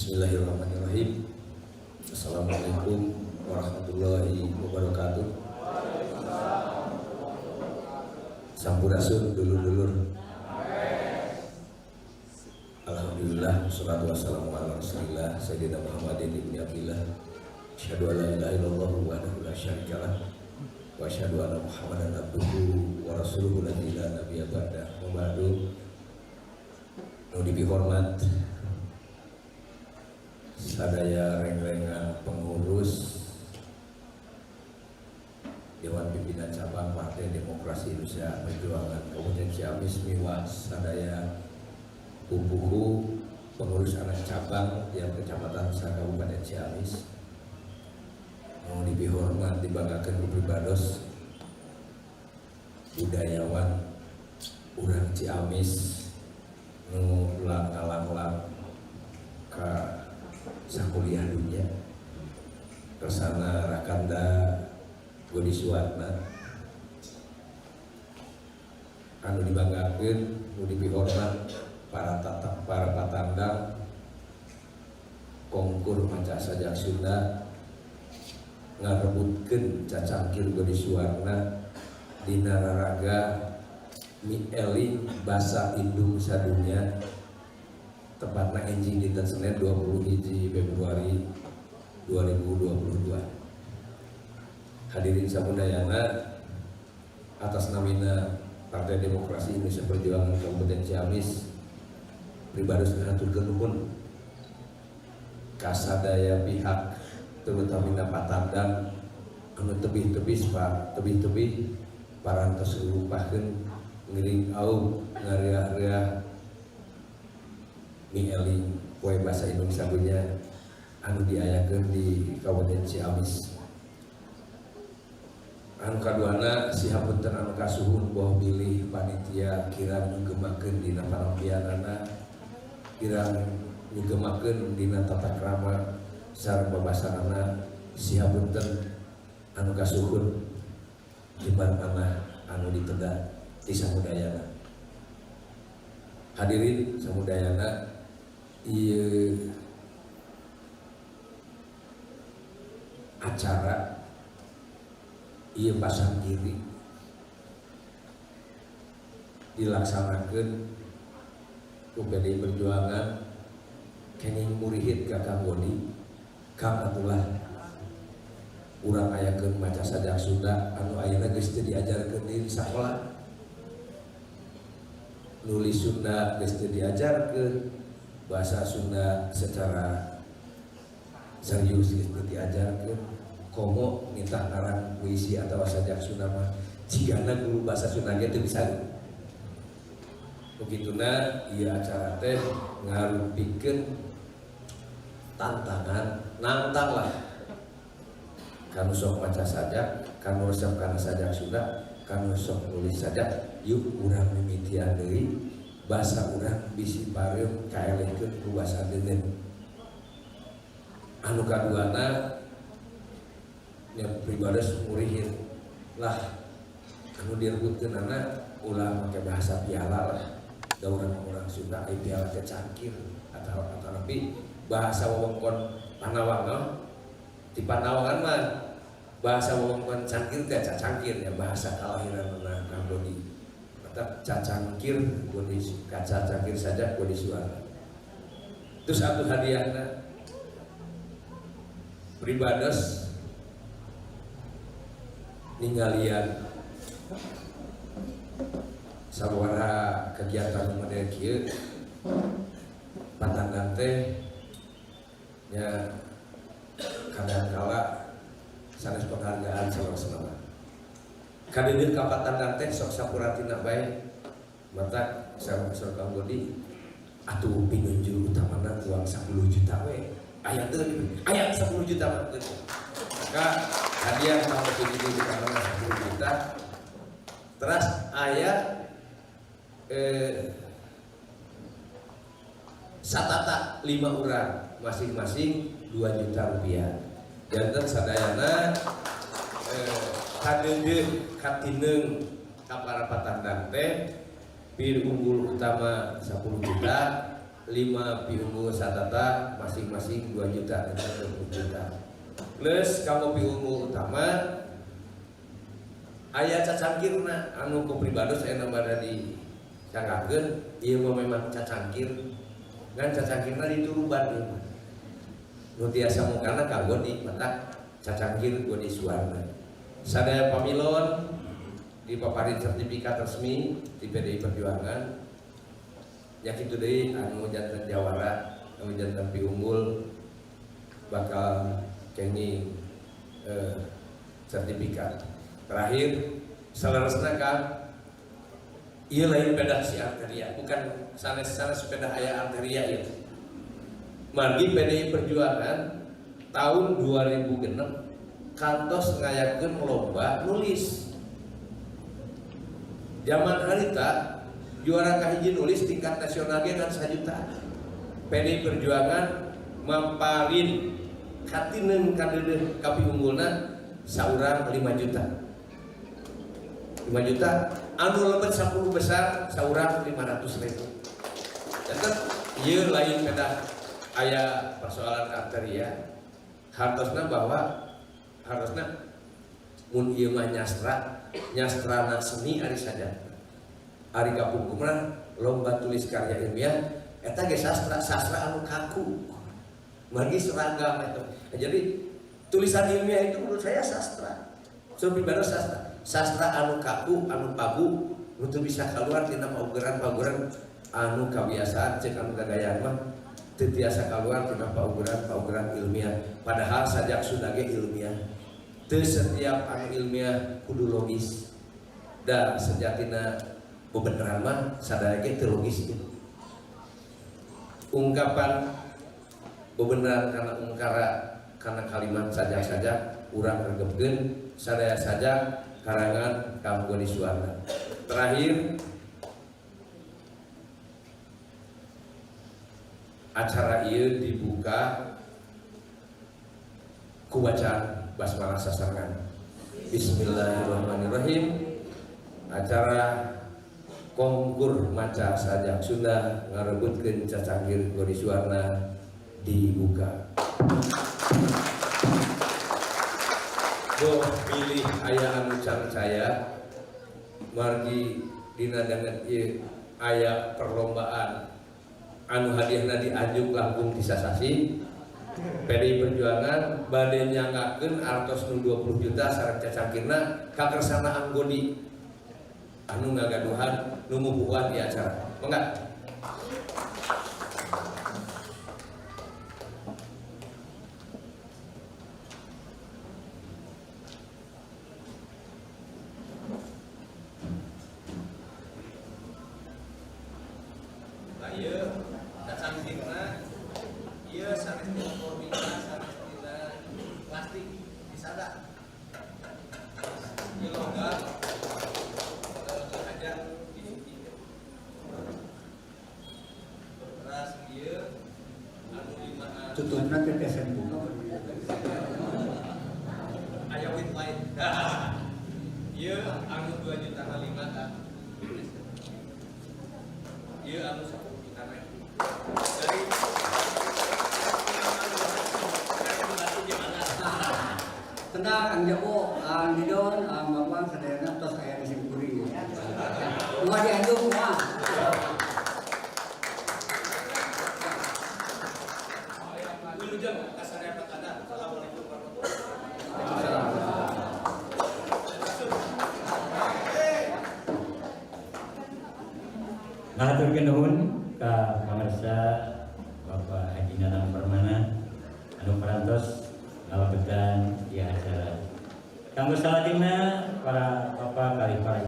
Bismillahirrahmanirrahim. Assalamualaikum warahmatullahi wabarakatuh. Sampurasun dulur-dulur. Alhamdulillah, wassalatu wassalamu ala rasulillah Sayyidina Muhammadin ibni Abdillah. Asyhadu an la ilaha illallah wahdahu la syarikalah wa asyhadu anna Muhammadan abduhu wa rasuluhu la nabiyya ba'da. Wa ba'du. Nu dipihormat sadaya reng-rengan pengurus Dewan Pimpinan Cabang Partai Demokrasi Indonesia Perjuangan Kabupaten Ciamis miwah sadaya pupuhu pengurus anak cabang tiap kecamatan sa Kabupaten Ciamis. Mau dipihormat dibanggakeun ku pribados budayawan urang Ciamis nu lang-lang ka sakuliah dunya, kersana Rakanda Godi Suwarna, anu dibanggakeun, nu dipihormat para tatap, para patandang kongkur maca sajak Sunda ngarebutkeun cacangkir Godi Suwarna dina raraga mieling basa indung sadunya, tepatna enjing dinten Senin 21 Februari 2022. Hadirin samudayana, atas namina Partai Demokrasi Indonesia Perjuangan Kabupaten Ciamis pribados ngahaturkeun nuhun kasadaya pihak, terutama patandang anu tebih-tebih, Pak, tebih-tebih parantos rupakeun ngiring aub ngariah-riah mieling poe bahasa Indonesia dunya anu diayakeun di Kabupaten Ciamis. Anu kaduana, sihapunten anu kasuhun, boh bilih panitia kirang nyugemakeun dina panampianana, kirang nyugemakeun dina tata krama sareng babasanana, sihapunten anu kasuhun jembar mana anu diteda di samudayana. Hadirin samudayana, ieu acara, ieu pasangkiri dilaksanakan ku PDI Perjuangan kenging murihit ka Kang Godi. Kang, atulah urang ayakeun maca sajak Sunda anu ayeuna geus teu diajarkeun di sakola, nulis Sunda geus teu diajarkeun, bahasa Sunda secara serius geus teu diajarkeun, komo nitah ngarang puisi atau sajak Sunda mah jigana guru bahasa Sunda ge teu bisa. Begituna ieu acara teh ngarupikeun tantangan, nantang lah kanu sok maca sajak, kanu resep kana sajak Sunda, kanu sok nulis sajak, yuk urang mimitian deui bahasa urang bisi pareum kaelehkeun ku bahasa deungeun. Anu kaduana nya, pribados murihin lah anu direbutkeunana ulah make bahasa piala lah, da urang-urang Sunda ai piala teh cangkir atau lebih bahasa wewengkon Panawangan. Di Panawangan mah bahasa wewengkon cangkir teh cacangkir ya, bahasa kalahiran Kang Dodi. Mata cacangkir Godi, kaca cangkir saja Godi Suara. Terus satu hadiahna, pribados ninggalian sabaraha kegiatan model kieu, patandang teh nya kadang kala sanes penghargaan salah-salah kadeudeuh ka patandang teh sok sapuratina bae. Mata sareng Kang Godi atuh pinunjul utamana uang 10 juta we aya teu, aya 10 juta mah. Maka hadiah mau pinunjul utamana 10 juta, terus aya satata 5 orang masing-masing 2 juta rupiah. Janten sadayana kadeudeuh katineng ka para patandang teh pir unggul utama 10 juta. 5 piunggul satata masing-masing 2 juta dan 20 juta. Plus kanggo piunggul utama aya cacangkirna anu ku pribados aya bada dicangkakeun ieu mah memang cacangkir ngan cacangkirna dituruban ieu mah. Nu tiasa mukana kanggo di mata cacangkir Godi Suwarna. Sadaya pamilon dipaparin sertifikat resmi di PDI Perjuangan. Ya kitu deui anu janten jawara, anu janten piunggul bakal kenging sertifikat. Terakhir saleresna Kang, ieu lain pedah si Arteria, bukan sanes-sanes pedah aya Arteria ieu. Margi PDI Perjuangan tahun 2006 kantos ngayakeun lomba nulis. Zaman harita juara kahiji nulis tingkat nasional ge kan 1 juta. PDI Perjuangan mamparin katineun kadeudeuh kapiunggulna saurang 5 juta. 5 juta anu lebet 10 besar saurang 500.000. Janten ieu lain pedah aya persoalan Arteria. Hartosna bahwa hartosna mun ieu mah nyastra, nyastrana seni ari saja. Ari kapungkurna lomba tulis karya ilmiah eta ge sastra, sastra anu kaku. Margi seragam eta. Nah, jadi tulisan ilmiah itu menurut saya sastra. Pribadi sastra. Sastra anu kaku, anu pagu, nu teu bisa keluar tina paugeran-paugeran anu kabiasaan cek anu gagayaan mah teu tiasa keluar tina paugeran-paugeran ilmiah. Padahal sajak Sunda ge ilmiah. Teu setiap anu ilmiah kudu logis. Da sejatina bebeneran mah sadaya ge teu logis ieu. Ungkapan bebeneran kana ungkara kana kalimat sajak-sajak urang regepkeun sadaya sajak karangan Kang Godi Suwarna. Terakhir acara ieu dibuka ku bacaan basmalah sasarengan. Bismillahirrahmanirrahim. Acara Kongkur Maca Sajak Sunda ngarebutkeun cacangkir Godi Suwarna dibuka. Boh pilih aya anu cangcaya margi dina danget ieu aya perlombaan anu hadiahna dianjuk langkung disasasi. PDI Perjuangan bade nyanggakeun artos nu 20 juta sareng cacangkirna kakersana Anggodi anu ngagaduhan nu mubuhan di acara. Mangga. Ieu cacangkirna ieu sanes tina formika, sanes tina plastik disada. Ieu logam aja terus ieu anu lima tutupna teh biasa dibuka. Aya wit lain. Ieu anu 2 juta 5 tah. Ieu anu 10 juta dari Tenang, Kang Jabo, Kang Didon, Kang Bambang, sadayana tos aya di simkuring. Moal dianjuk moal. Wilujeng kasadaya patana. Assalamualaikum warahmatullahi wabarakatuh. Ngahaturkeun nuhun ka pangarsa Bapak Haji Nanang Permana anu parantos ngalabetan di acara. Kanggo salajengna para bapak kali para